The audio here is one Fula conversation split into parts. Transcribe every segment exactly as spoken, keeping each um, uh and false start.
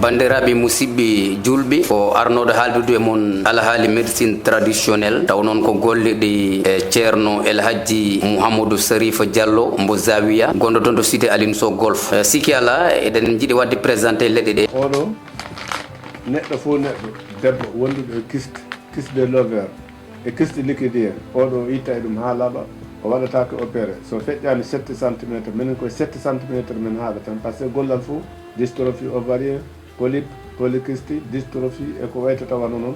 Banndiraaɓe musidɓe juulɓe, ko arnooɗo haaldude e mon alhaali médecine traditionnelle, taw noon ko golle ɗe, e, Ceerno El Hadji Mouhamadou Sarifa Diallo mbo Zawiya, gonɗo toon to cité Aline Sow Golf. E, sikki alaa, eɗen njiɗi waɗde présenté leɗɗe ɗe. Oɗo neɗɗo fof neɗɗo, debbo wonduɗo e kyste, kyste de l'ovaire, e kyste liquidier, oɗo o itta e ɗum haa laaɓa, o waɗataake opéré. So feƴƴaani sept centimètres, minen koye sept centimètres min haaɓa tan, par ce que gollal fof, dystrophie ovarienne, polype, polykyste, dystrophie, e ko waytata wano noon,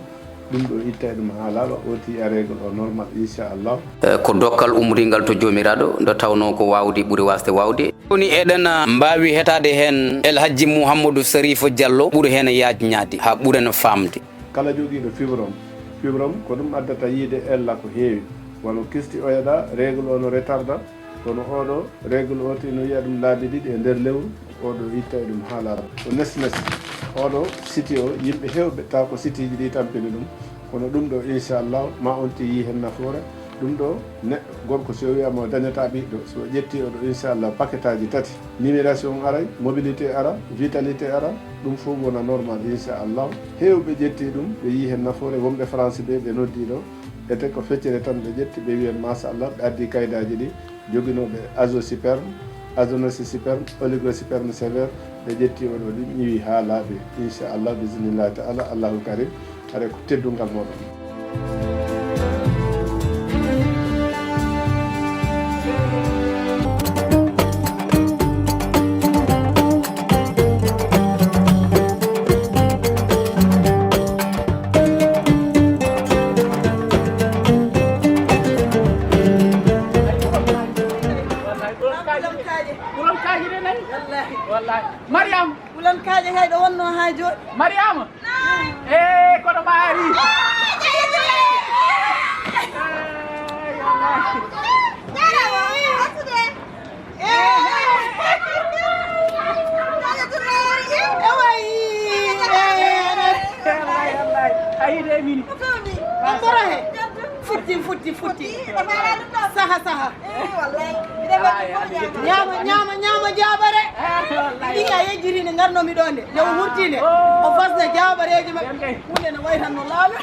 ɗum ɗo itta e ɗum haa laaɓa, o tiya règle o normal, inchallah. Eh, ko dokkal umringal to Joomiraaɗo, nde tawnoo ko waawde ɓuri waasde waawde. Woni eɗen, ah, mbaawi heɗtaade heen El Hadji Mouhamadou Sarifa Diallo, ɓuri heen yaajnaade, haa ɓuren faamde. Kala jogiiɗo fibrome, fibrome ko ɗum addata yiide ella ko heewi, wano kyste oya ɗa, règle o no retarda, kono oɗo règle o tigi no yiya ɗum laabi ɗiɗi e nder lewru, oɗo itta e ɗum haa laaɓa. Ko nes nes, oɗo siti o, yimɓe heewɓe tawa ko sitiji ɗi tampini ɗum, kono ɗum ɗo inchallah ma on tigi yii heen nafoore. Ɗum ɗo neɗɗo gorko so wiyaama o dañata ɓiɗɗo, so o ƴetti oɗo inchallah paquetaji tati, numération aray, mobilité ara, vitalité ara, ɗum fof wona normal inchallah. Heewɓe ƴetti ɗum, ɓe yii heen nafoore, wonɓe France ɓe, ɓe noddi ɗo, ete ko feccere tan ɓe ƴetti, ɓe wiyen machallah, ɓe addi kaydaaji ɗi, joginooɓe azoosperme, azonosperme, oligosperme sévère, ɓe ƴetti oɗo ɗum iwi haa laaɓi, inchallah, bismillahi taala, Allahu karim, hare ko teddungal mooɗon. Ɓuran kaaƴe. Ɓuran kaaƴe de nani? Wallahi. Wallahi. Mariam. Ɓuran kaaƴe kay ɗo wonno haa jooni. Mariama. Naam. Eh, kono maari. Eh, wallahi. Eh, wallahi, wallahi. Ayi de mini. On ɓora he. Futti, futti, futti. Saha, saha. Ñaama, ñaama, ñaama, jaabare. Ɗi a yejjiti nde ngarnomi ɗo nde. Nde o wurti nde. O fasna jaabareeji maɓɓe. Hunde ne wayi tan no laaɓi.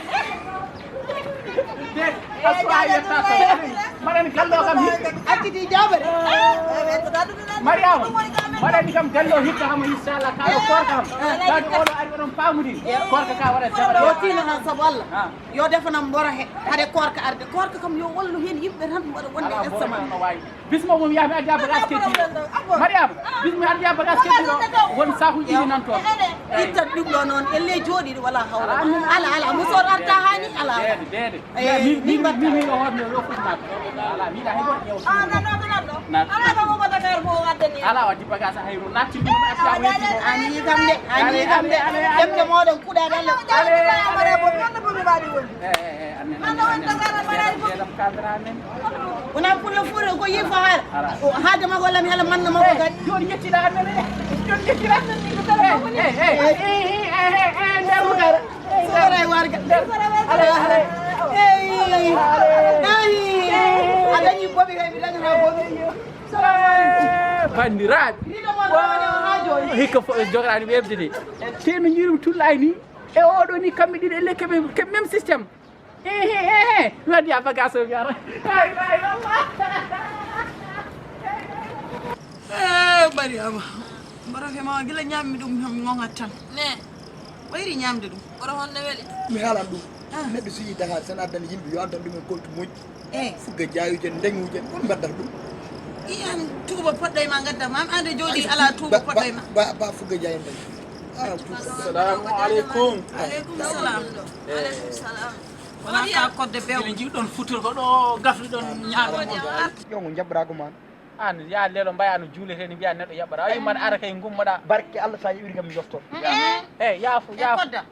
Mbaɗani gallo kam hikka. Acciti jaabare. Mariama, mbaɗani kam gallo hikka kam, inchallah, kaɗo koorka kam. Kadi oɗo ari oɗon paamodin. Koorka ka waɗa jaabare. Yo tiino tan sabu Allah. Ah. Yo defanam mbora he, hade koorka arde. Koorka kam yo wallu heen yimɓe tan mbaɗa wonde e sama. Bismo mum yaha mi addi bagage keddi. Mariama, bismo mi addi bagage keddi o. Won sakuji ɗiɗi nan toon. Ittat ɗum ɗo noon, elle jooɗiiɗo wala hawla. Ala, ala, ala, musor arta hani, ala, ala. Deede, deede. Eh, min, min, min, min, min o hoore yo fuɗ naat. Ala, mi yiɗa hay goto ƴeewa suudu. Ah, nan ɗo, nan ɗo. Naat. Ala, ko, ko Dakar mo o addani. Ala, o addi bagage hayru. Naatti ɗum, acca o yetti ɗo. Ani kam de, ani kam de. Ale, ale, ale, ale. Ɗemɗe mooɗon kuɗa dalle. Ale, ale, ale. Mbaɗa bomi, wonde bomi mbaɗi woni. Eh, eh, eh, annen, annen, annen, annen. Ɓeydam kaldara annen. Wona pullo fuure ko yifa haala. Ala. O haade makko lam hela manna makko kadi. Joni ƴettiɗa annen. Joni ƴettiɗa annen ni ko tala. Eh, eh, eh, eh, eh, eh, nder mukara. Soray warga. Ala, ala. Eyi. Eyi. A dañi bobi kay mi dañata bobi. Salamu aleykum. Eh, bandiraɓe. Ni ɗo mon ɗo woni o ha joni. Hikka fo jogorani ɓe hebde de. Te no jiirum tullay ni. E oɗo ni kamɓe ɗiɗo elle keɓe, keɓe même système. He, he, he, he. Mi waddi a bagage o mi ara. La ilaha illallah. Eh, Mariama. Mbaɗa fe ma gila ñammi ɗum tan gongat tan. Ne. Wayri ñamde ɗum. Mbaɗa honno weli? Mi haalan ɗum. Ah. Neɗɗo so yii Dakar, sen addani yimɓe yo addan ɗum en koltu moƴƴi. Eh. Fugga jaayujen, ndeŋujen, on mbaddata ɗum. Iyan tuuba poɗɗo e ma gadda ma, an de jooɗi ala tuuba poɗɗo e ma. Ba, ba, ba fugga jaayen ndeŋ. Ah, tuuba. Assalamu aleykum. Aleykum salam. Eh. Aleykum salam. Wona ka kodde bew. Ene jiɗɗon futur ko ɗo gafli ɗon ñaama. Yo ngo jaɓɓata ko man. An ya lelo mbaya no juulete ni mbiya neɗɗo yaɓɓata. Ayi man ara kay ngummoɗa. Barke Allah sa yeɓiri kam mi yofto. Eh, yaafo, yaafo. Kodda.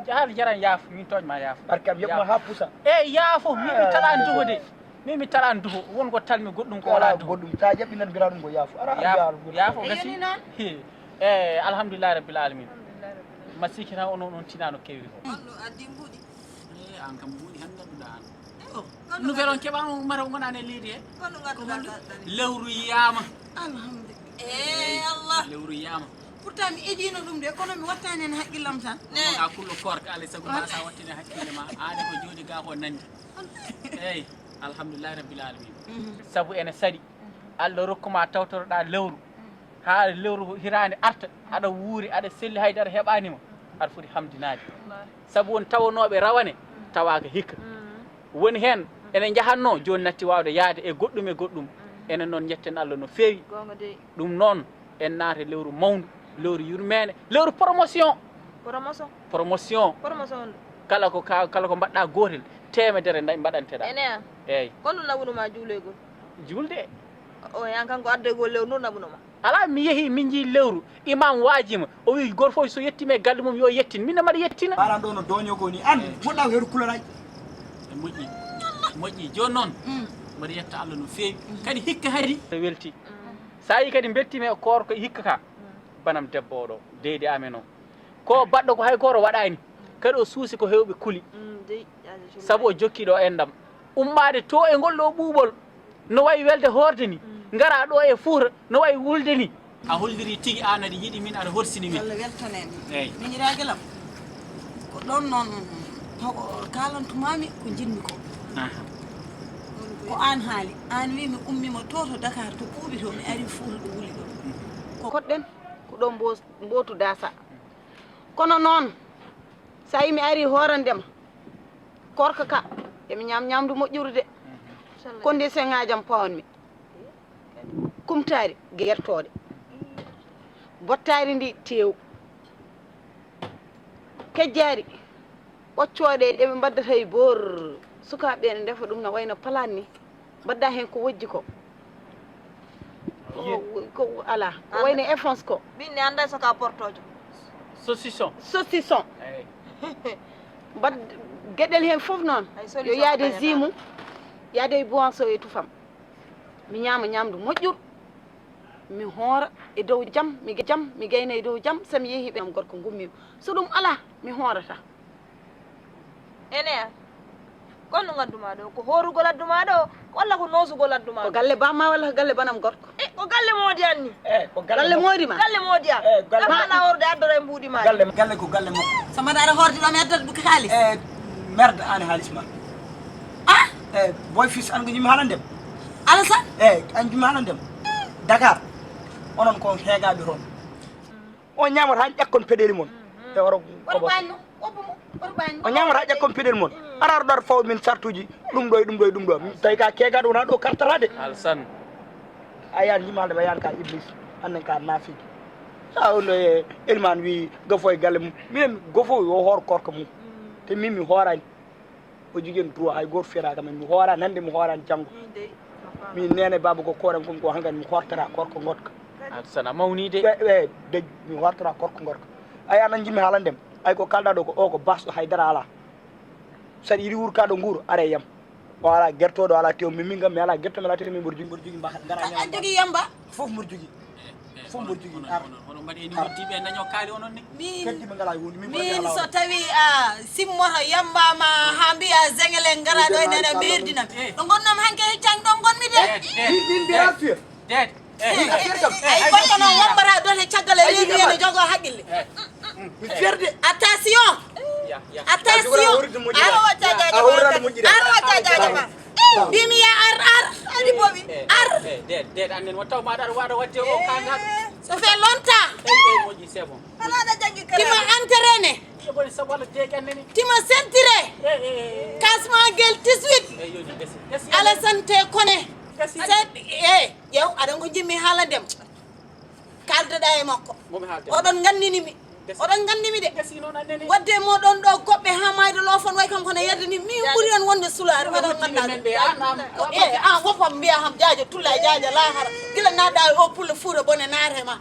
Jahal jaran yaafo, min tooñ ma yaafo. Barke am yoɓ ma ha pusa. Eh, yaafo, min mi talan duho de. Min mi talan duho. Won ko talmi goɗɗum ko wala duho. Goɗɗum sa jaɓɓi nan bira ɗum ko yaafo. Ara yaafo, yaafo gasi. He. Eh, alhamdulillah rabbil alamin. Ma sikki tan onon on tinano kewi ko. On ɗo addi mbuɗi. Eh, an kam mbuɗi han gadduɗa an. Nouvelle on keɓama mara wonani e leydi he. Ko honɗum? Lewru yiyama. Alhamdulillah. Eh, Allah. Lewru yiyama. Pourtant mi ejiino ɗum de, kono mi wattaani heen hakkillam tan. Ka kullo koorka, alay sago ma sa wattine hakkille ma, aade ko jooɗi ga ko nandi. Eyi, alhamdulillahi rabbil alamin. Sabu ene saɗi, Allah rokkuma tawtoroɗa lewru, haa lewru hiraande arta, aɗa wuuri, aɗa selli, haydara heɓaanima, aɗa foti hamdinaade. Sabu won tawanooɓe rawane, tawaaka hikka. Woni heen, ene njahatnoo, jooni natti waawde yahde e goɗɗum e goɗɗum. Enen noon, njetten Allah no feewi. Goonga dey. Ɗum noon, en naata lewru mawndu, lewru yurmeende, lewru promotion. Promotion. Promotion. Promotion. Kala ko ka-, kala ko mbaɗɗa gootel, teemedere nda-, mbaɗanteɗa. Ene an. Eeyi. Kono naɓuno ma juuloygol? Juulde. O, an kanko addoygol lewru ndu naɓuno ma? Alaa, mi yehi, min njii lewru, imam waajima, o wi gooto fof so yettiima e galle mum yo yettin, min ne mbaɗa yettina. Maanaam ɗo no dooño ko ni, an, moɗɗa ko heɗo kuloraaji. E moƴƴi, moƴƴi. Jooni noon, mbaɗa yetta Allah no feewi. Kadi hikka hari. Welti. Sa yi kadi mbeltiima e koorka hikka ka, banam debbo oɗo, deydi amen o. Ko baɗɗo ko hay gooto waɗaani. Kadi o suusi ko heewɓe kuli. Sabu o jokki ɗo enɗam. Ummaade to e ngol ɗo ɓuuɓol. No wayi welde hoorde ni. Ngara ɗo e Fuuta, no wayi wulde ni. A holliri tigi aan aɗa yiɗi min, aɗa horsini min. Allah weltane en. Eeyi. Miñiraagal am. Ko ɗon noon taw kaalantumaami ko njiɗmi ko. Aha. Ko aan haali. Aan wi mi ummiima to, to Dakar, to ɓuuɓi to, mi ari Fuuta ɗo wuli ɗo. Ko koɗɗen, ko ɗo mbo-, mbootu dasa. Kono noon, so a yi mi ari hoorandema, koorka ka, emi ñaam ñaamdu moƴƴuru de. Condition ŋaajam pawanmi. Kumtaari, gertooɗe. Bottaari ndi, teew. Kejjaari, ɓoccooɗe ɗe ɓe mbaddata e boor. Sukaaɓe ɓe ne ndefa ɗum no wayno palaat ni. Mbaɗda heen ko wojji ko. Ko, ko alaa. Ko wayno efons ko. Min ne annday so ka portoojo. Saucisson. Saucisson. Eey. Mbaɗ geɗel heen fof noon. Yo yaade jus mum, yaade e boisson e tufam. Mi ñaama ñaamdu moƴƴuru. Mi hoora e dow jam, mi ga-, jam, mi gayna e dow jam, so mi yehi ɓe am gorko ngummiima. So ɗum alaa, mi hoorata. Ene an. Ko honno ngadduma ɗo? Ko hoorugol adduma ɗo, walla ko noosugol adduma ɗo? Ko galle bamma walla ko galle banam gorko? E, ko galle moodi an ni. E, ko galle moodi ma? Galle moodi an. E, galle. An mbaɗa hoorde addora e mbuuɗi ma. Galle, galle ko galle makko. So mbaɗa aɗa hoorde ɗo mi addat kaalis? E, merde an haalis ma. Ah? E, boy fils an ko jimi haalande. Alasan? E, an jimi haalande. Dakar. Onon ko heegaaɓe toon. O ñaamata haa ƴakkon peɗeeli mon. E oro. Oto bañno, oppo mo, oto bañno. O ñaamata haa ƴakkon peɗeeli mon. Ara ɗo faw min sartuuji, ɗum ɗo e ɗum ɗo e ɗum ɗo. Tawi ka keegaaɗo wona ɗo kartata de. Alsan. A yaani yimaade ma yaani ka iblis, annen ka naafiki. Sa on ɗo e Elman wi gofo e galle mum. Minen gofo o hoor korka mum. Te min mi hoorani. O jogii heen droit, hay gooto feeraaka men. Mi hoora nande, mi hoora janngo. Min neene baaba ko kooram kon ko hangan mi hortata korko ngotka. Alsan a mawni de. Ɓe, ɓe, de, mi hortata korko ngotka. Ay anan jimmi haalande. Ay ko kalɗa ɗo ko o ko basɗo hay dara alaa. Saɗa yiɗi wurka ɗo nguuro, are yam. O alaa gertooɗo, alaa tew, min, min kam mi alaa gerto, mi alaa tew, min mboɗo jogii, mboɗo jogii mbaɗa, ngara. A, a jogii yamba? Fof mboɗo jogii. Fof mboɗo jogii. Ar. Hono mbaɗi ni wonti ɓe daño kaali onon ni. Min, min so tawi a simmoto yamba ma haa mbiya zengele ngara ɗo e nene merdina. Ɗo ngonnomi hanke heccan ɗo ngonmi de. Min, min mbiya fiya. Deet. Ay gorko noon wombata dote caggal e reedu ene jogo haqqille. Mi ferde. Attention. Attention. Ar wacca jaajama. Ar wacca jaajama. Mbimi ya ar ar. Adi bobi. Ar. Deet, deet, annen won taw ma ɗaɗa waɗa wadde o kanga. Ça fait longtemps. Ey, ey, moƴƴi, c'est bon. Tima entraîné. Tima sentiré. Kasma gel dix-huit. Ala sante kone. Set, eh, ƴeew, aɗa ko jimmi haala ndem. Kaldeɗa e makko. Oɗon ngandini mi. Oɗon ngandi mi de. Wadde moɗon ɗo goɓɓe ha mayde lofon way kanko ne yedde ni. Mi ɓuri on wonde sulaare waɗa nganndaade. Eh, an fof am mbiya ham jaajo tulla e jaajo lahara. Gila naɗa o pulla fuura bone naare ma.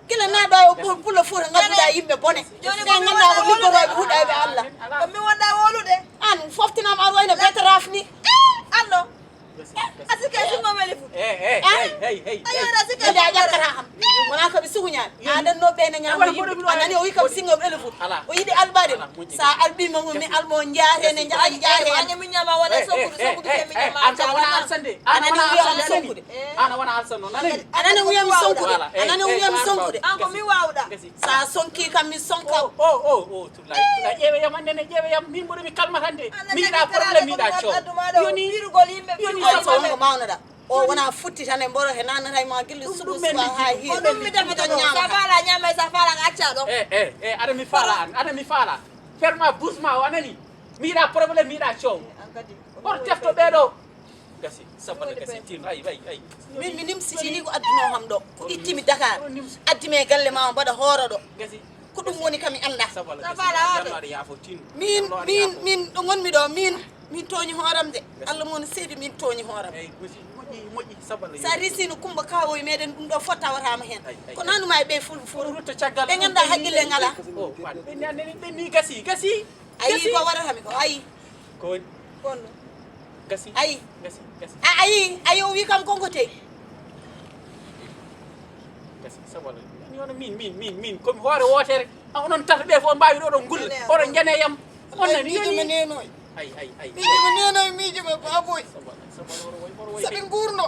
Gila naɗa o pulla fuura ngannduɗa yimɓe bone. Ɓe ngannda ko liggorooɓe huɗayɓe Allah. Ko mi wonda wolude. An foftinam ar wayno beteraf ni. Allo. Asike singo weli fu. Hey, hey, hey, hey, hey. Ayo, rasika. Ede a ƴakkata kam. Wona ko mi suhuñaani. Aɗa no ɓe ne ñaama yimɓe. A nani o wi kam singo ɓe lefut. O yiɗi albaade. Sa albi mo mi almo njaare ne njaare njaare. Ani mi ñaama wona sonkude sonkude mi ñaama. An kam wona alsande. An wona alsande. An wona alsande. Anani wiyam sonkude. Anani wiyam sonkude. An ko mi wawɗa. Sa sonki kam mi sonka. O o o o. Ƴeewe yam annene ƴeewe yam min mboɗo mi kalmatande. Mi yiɗa problème mi yiɗa coow. Yoni yoni. Sabo on ko mawnoɗa. O wona futti tan e mboro he nanata e ma gilli suɓu suɓa ha hi. Ko ɗum mi defata ɗo. Sa faala ñaama sa faala acca ɗo. E e e aɗa mi faala an aɗa mi faala. Ferma bouche ma o anani. Mi yiɗa problème mi yiɗa coow. Hor tefto ɓeɗo. Gasi sabbana gasi tin ay ay ay. Min mi nimsitini ko adduno kam ɗo ko ittimi Dakar. Addi mi e galle ma o mbaɗa hooro ɗo. Gasi. Ko ɗum woni kam mi annda. Sabala gasi. Min min min ɗo gonmi ɗo min. Min tooñi hooram de. Allah mo no seedi min tooñi hooram. Eyi gosi moƴƴi moƴƴi sabala. Sa risino Kumba Kawo e meɗen ɗum ɗo fof tawatama hen. Ko nanuma e ɓe ful ful. Rutta caggal ɓe ganda haqqille ngala. O wan ɓe nani ɓe ni gasi gasi. Ayi ko waɗata mi ko ayi. Ko woni? Kono. Gasi. Ayi. Gasi gasi. A ayi ayi o wi kam konko tey. Gasi sabala ni wona min min min min komi hoore wootere. A onon tata ɓe fof mbawi ɗo ɗon gulle oɗon jane yam. On nani miijo mi nenoy. Ay ay ay. Miijo mi nenoy miijo mi baboy. Sabi ngurno.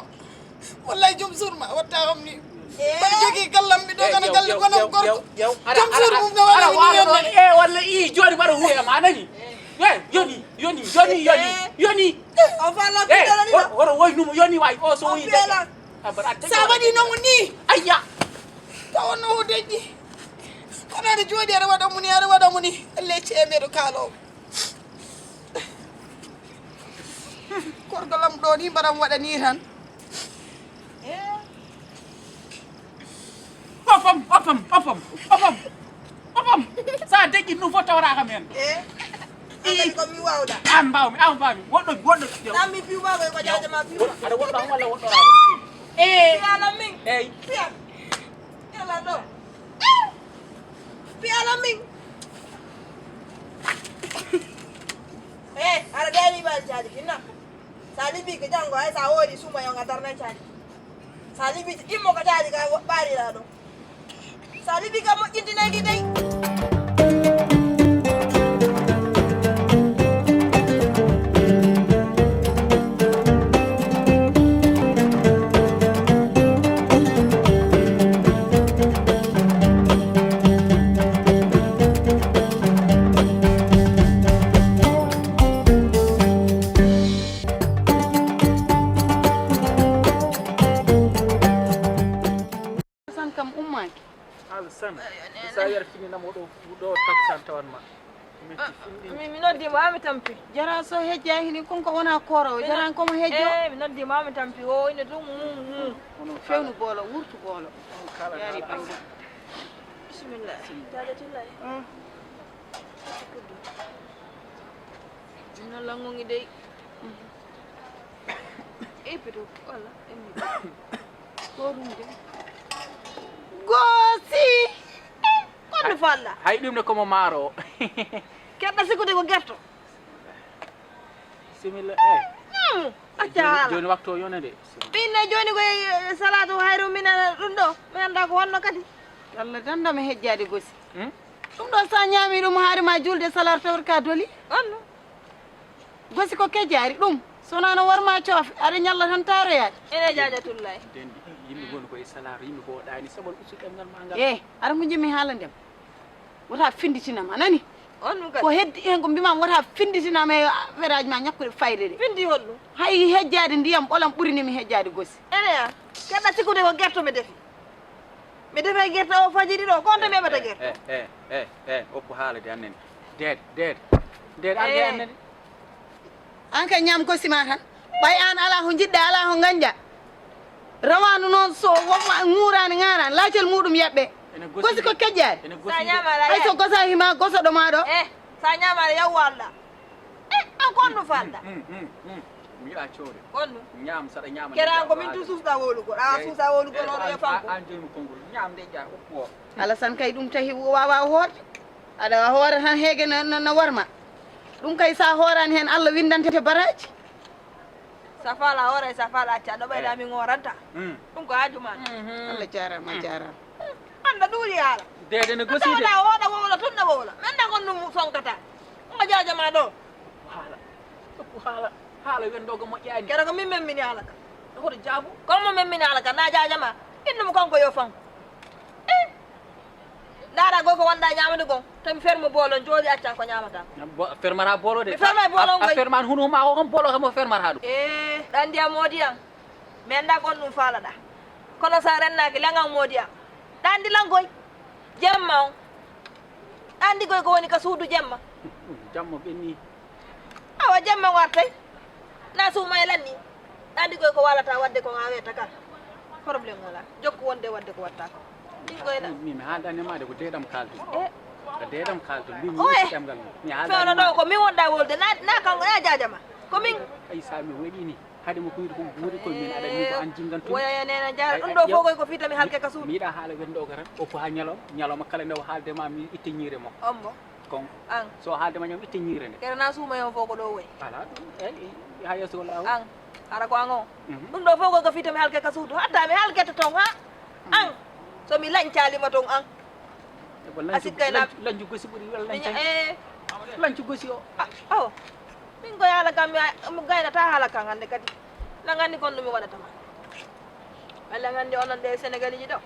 Wallay joom suur ma watta kam ni. Mbaɗa jogii gallam mi dogana galle gonam gorko. Joom suur mum ne wala mi nenne. E walla i joni mbaɗa huuya ma nani. E yoni yoni yoni yoni yoni. O fala ko dala ni. Horo woy num yoni way o so wi de. Sa waɗi nomo ni. Ayya. Taw no o deƴƴi. Kono aɗa jooɗi aɗa waɗa muni aɗa waɗa muni. Lecce e mbeɗo kaalowo. Korko lam ɗo ni mbaɗam waɗa ni tan. Opam opam opam opam opam. Sa deƴƴi ɗum fof tawata kam hen. Amen ko mi wawɗa. An mbawmi an mbawmi woɗɗo woɗɗo. Sa mi piwma ko ko jajama piwma. Aɗa woɗɗo am walla woɗɗora. E ala min. Eyyi. Piya. Ala ɗo. Pi ala min. Eh, ara deni bal jadi kinna. Sa libi ke jango ay sa wodi suma yo nga darna jadi. Sa libi immo ka jadi ka bari la do. Sa libi ka mo jintine ki dai. Alasan kam ummaaki. Alasan. Sa yar fini namo ɗo ɗo taksan tawan ma. Mi noddi mo ami tampi. Jara so hejja hini kon ko wona koro jara ko mo hejjo. Eh mi noddi mo ami tampi o ina dum. Fewnu bolo wurtu bolo. Yari bangel. Bismillah. Dada tullay. Ino langongi dey. Epito wala emi. Ko ɗum de. Goosi. Konno falla. Hay ɗum ne komo maaro. Keɗɗa sikkude ko gerto. Similla e. Acca haala. Joni waktu o yonede. Ɓinne joni koye salatu hayru minana ɗum ɗo mi anda ko honno kadi. Allah danda mi hejjade gosi. Ɗum ɗo sa ñaami ɗum haari ma julde salar tawr ka doli. Honno. Gosi ko kejjaari ɗum. Sonano warma coofe aɗa ñalla tan taroyaade. Ene jaaja tullay. Dendi yimɓe ngoni koye salar yimɓe ko ɗani sabal usu ɗemngal ma ngal. E aɗa ko jimmi haala ndem. Wota finditinam a nani. On ɗum kadi ko heddi hen ko mbimam wota finditinam e affaire aji ma ñakkude fayde de. Findi holɗum? Hay hejjaade ndiyam ɓolam ɓurini mi hejjaade gosi. Ene ya keɗɗa sikkude ko gerto mi defi. Mi defa e gerte o fajiri ɗo ko on to mi heɓata gerte. E e e e oppo haalade annene. Deed deed deed alde annene. An kay ñaam gosi ma tan ɓay an ala ko jiɗɗa ala ko gañƴa. Rawanu noon so wonma ŋuurani ŋaarani laacel muɗum yaɓɓe. Gosi ko kejjaani. Hay so gosa hima gosoɗo ma ɗo. Sa ñaamaɗa yaw walɗa. E an ko honno falɗa? Mi yiɗa cowde. Honno? Ñaam saɗa ñaama. Kera ko min tu suusɗa wowlugol a suusa wowlugol oɗo yo fanko. An joymi konngol ñaam nde ƴa oppo. Alasan kay ɗum tawi wawa hoorde. Aɗa hoora tan heege no warma. Ɗum kay sa hoorani hen Allah windante baraji. Safala hoore, safala acca, ɗo ɓeyda mi ŋoranta. Ɗum ko haaju ma. Allah jarama, jarama. Anda ɗuuɗi haala. Deede no gosi de. Ɗa wooɗa wowla tun ɗa wowla. Men ɗa gon ɗum sonkata. Ɗum ko jaajama ɗo. Haala. Ɗoppu haala. Haala wendogo moƴƴani. Kere ko min memmini haala ka. Hoto jaabu. Kono mo memmini haala ka na jaajama. Innu mo kanko yo fanko. Ndaara goo ko wonɗa ñaamde goo, to mi fermo boolon jooɗi accan ko ñaamata. Fermata boolo de. Mi ferma boolon a ferman hunu ma o on boolo kamo fermata ɗum. E ɗa anndi a moodi an. Mi annda ko on ɗum faalaɗa. Kono sa rennaaki leŋan moodi an. Ɗa anndi lan goy. Jemma on. Ɗa anndi goy ko woni ka suudu jemma. Jamma ɓenni. Awa jemma o artay. Na suuma e lanni. Ɗa anndi goy ko waalata waɗde ko ŋa weeta ka. Problème wala. Jokku wonde waɗde ko watta ko. Ɗin goy na. Min mi haaldanema de ko deedam kaaltu. Ko deedam kaaltu. Min Oye. Ɗemgal mi Fewno ɗo ko min wonɗa wolde na na kanko na jaajama. Ko min. Ay sa mi waɗi ni. Haade mo ko wiide ko buuri ko min aɗa ni ko an jingan tun. Woya nena jaara ɗum ɗo fof koy ko fii to mi halke ka suudu. Mi yiɗa haala wendo o kara o ko ha ñalom ñaloma kala nde o haalde ma mi itte ñiire makko. Ombo. Kon. An. So haalde ma ñam itte ñiire nde. Kere na suuma yon fof ko ɗo woy. Ala ɗum eyi ha yeeso walla aw. An. Ara ko an o. Ɗum ɗo fof koy ko fii to mi halke ka suudu hatta mi halkete ton ha. An. So mi lañcalima ton an. A sikkay na lancu gosi ɓuri wala lancu. Lancu gosi o. Aw. Min ko yaala kam mi gaynata haala kan hannde kadi. Na nganndi kon ɗum mi waɗata ma. Walla nganndi onon ɗe Senegaliji ɗo.